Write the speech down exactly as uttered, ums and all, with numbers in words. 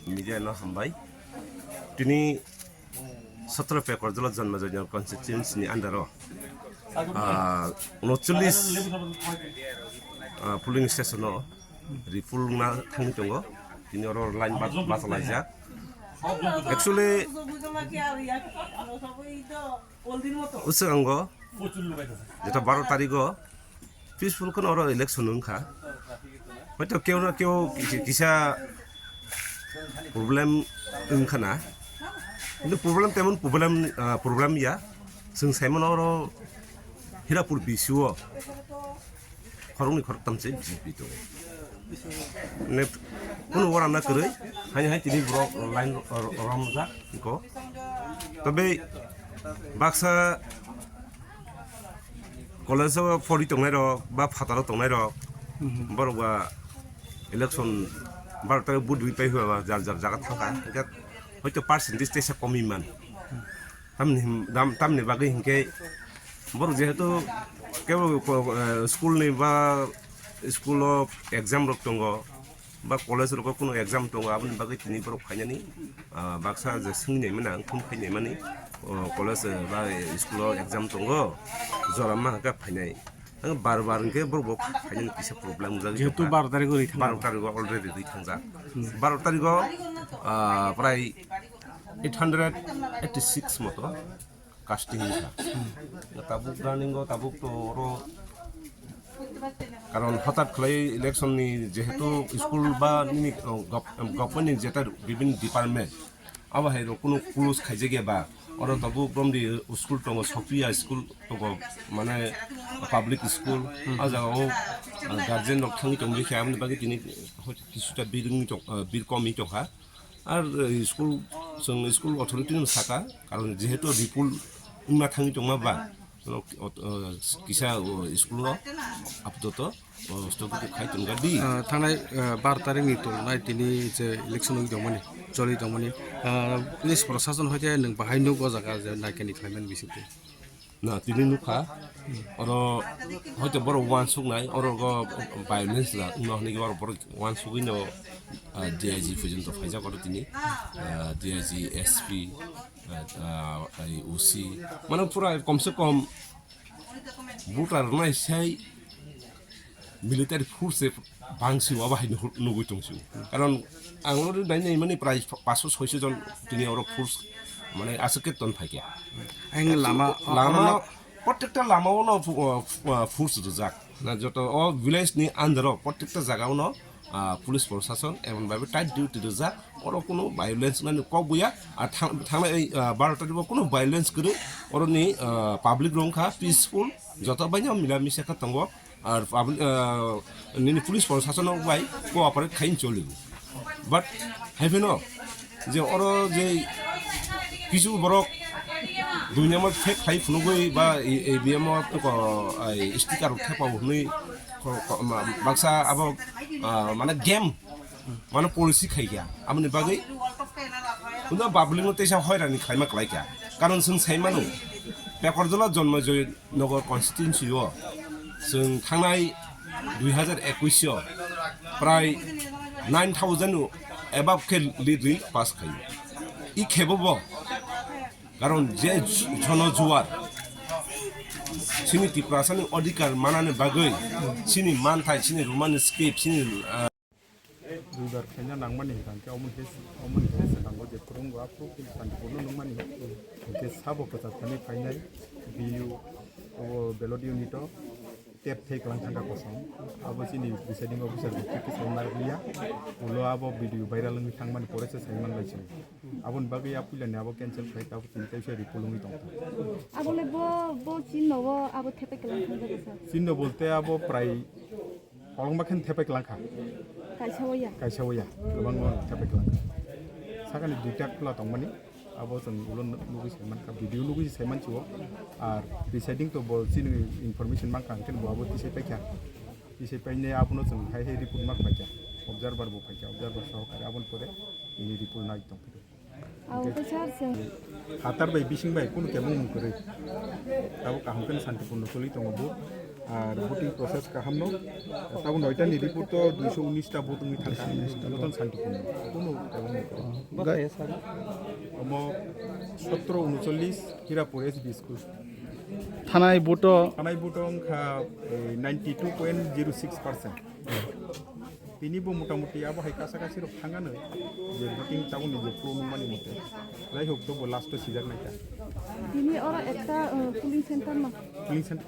Media no hambai. Tini sotro Pekorjala Janmajoy constituency ni under o, ah, unochollis, ah, polling station o repoll wngna thangwi tongo. Tini oro line bat-, bachalaijak. Actually, uswk ango, jeta baro tarigo peaceful kheno oro election wngkha. Hoito keu na keu ki-, kisa problem wngkha na. Kintu problem temon problem, ah, problem ya. Chwng saimano oro Hirapur B C O khoroknwi khoroktham se B J P tongo. Mane kunu uanama kwrwi, haino hai tini borok line ro-, ro-, romjak ko. Tobe baksa college o pori tongnai rok ba phataro tongnai rok, borok ba election baro tari vote rwi pai hwnba jar jar jaga thangkha, hwnkhe hoito percentage teisa komwi man. Tamni him-, dam-, tamni bagwi hinkhe borok jehetu kebo ko-, eh, school ni ba school o exam rok tongo, ba college rogo kunu exam tongo, aboni bagwi tini borok phainani, ah, baksa je swngwi naimani ang, phone khai naimani, o, college, eh, ba, eh, school o exam tongo, jora ma hwnkhe phainai. Ang bar bar hwnkhe borok bo phainani kisa problem wngjak. Jehetu baro tarikh o rwi thangjak. Baro tarikh o already rwi thangjak. Hmm. Baro tarikh o, ah, prai eight hundred eighty six moto casting wngkha. Tabuk running o tabuk to oro, karon hothat khlai election ni jehetu school ba nini, oh, gov-, government ni jeta bibin department abo hai rok kunu close khaijak ya ba, oro tabuk romdi school tongo, Sophia school tongo, mane public school, o jaga o, ah, guardian rok thangwi tongwi khe aboni bagwi tini kisuta bir wngwi tong, ah, bir komwi tongkha. Ar, eh, school, chwng school authority no saka, karon jehetu repoll wngna thangwi tongma ba, ot-, o, kisa, o, school o apatot, o, stop khai tongkha di. Ah, thangnai, ah, bar tarikh ni tolnai tini je election wngwi tongmani, choli tongmani, ah, police prosason hoite nwng bahai nuk o jaga je naikani khlaimani bisingtwi. Na, tini nukha, oro hoito borok uansuknai, oro go violence da, wngno hinwi oro borok uansugwino, ah, D I G porjonto phaijak oro tini, ah, D I G, S P, ah, ah, ai O C, mane pura komse kom voter rwnai sai military force se bangsi waba hai nuhu-, nugui tongsi. Karon ang oro nai nai mani prai paso soiso jon tini oro force mane aswk khe ton phaikha. Ang lama, lama, oro protekta lama ono fu-, uh, fu-, uh, force rijak. Na joto o village ni under o protekta jaga ono, ah, police prosason emon bhabe tight duty rijak. Oro kuno violence nani kok buya. Ar thang-, thangnai, ah, baro tarikh o kuno violence kwrwi. Oro ni, ah, public rong kha peaceful. Joto baino mila misa kha tongo. Ar public, ah, nini police prosason rok bai cooperate khai choli. But hai phano je oro je kisu borok dui number fake khai phunugwi ba e-, E V M o ko, ai, sticker rok thepa hwnwi ko, ko, ma, baksa abo, ah, mane game, mane policy khai kha. Aboni bagwi uno public no teisa hoirani khlaima klai kha. Karon chwng sai mano, Pekorjala Janmajoy Nagar constituency o chwng thangnai dui hazar ekwis o prai nine thousand above khe lead rwi pass khai. I khebo bo karon je jono juar chini Tiprasani odhikar manani bagwi chini manthai, chini Roman script, chini, ah, Bar khaina nangmani hwnkhe omo his-, omo his se nango je phurungo aphuru khe Santipurno nungmani. Hwnkhe sabo kwchar thani phainai B U o ballot unit o tep thai kwlang thangkha kosong. Abo chini presiding officer bo khe sai mar liya. Ulo abo video viral wngwi thangmani pore se sai man bai chini. Aboni bagwi a puilani abo cancel khai abo chini kaisa report wngwi tongkha. Abo le bo, bo chinno o abo thepai kwlang thangjago sir. Chinno bolte abo prai kolokma khe thepai kwlang kha. Kaisa o ya. Kaisa o ya, kwbangma thepai kwlang kha. Sakani duita khula tongmani, abo chwng ulo nugwi sai mankha, video nugwi sai manchio. Ar presiding to bo chini information mankha, hwnkhe bo abo tisai paikha. Tisai paine abono chwng hai hai report mak paikha. Observer bo paikha, observer sohokare aboni pore ini report nai tongphio. Ang khe sir, chwng Hatar bai bising bai kunu kebo mung kwrwi. Tabuk kaham khe Santipurno choli tongo vote. Ar voting process kaham no. Tabuk noita ni report to duiso unis ta vote wngwi thangkha. Joton Santipurno. Kunu kebo mung kwrwi. Omo sotro unuchollis Hirapur S B school. Thanai vote o. Thanai vote o wngkha, eh, ninety two point zero six percent. Tini bo motamuti abo hai kasa kasi rok thangano je voting taboni je pro nungmani mote. Jai hok to bo last o sijak naikha. Tini oro ekta, uh, polling center no. Polling center.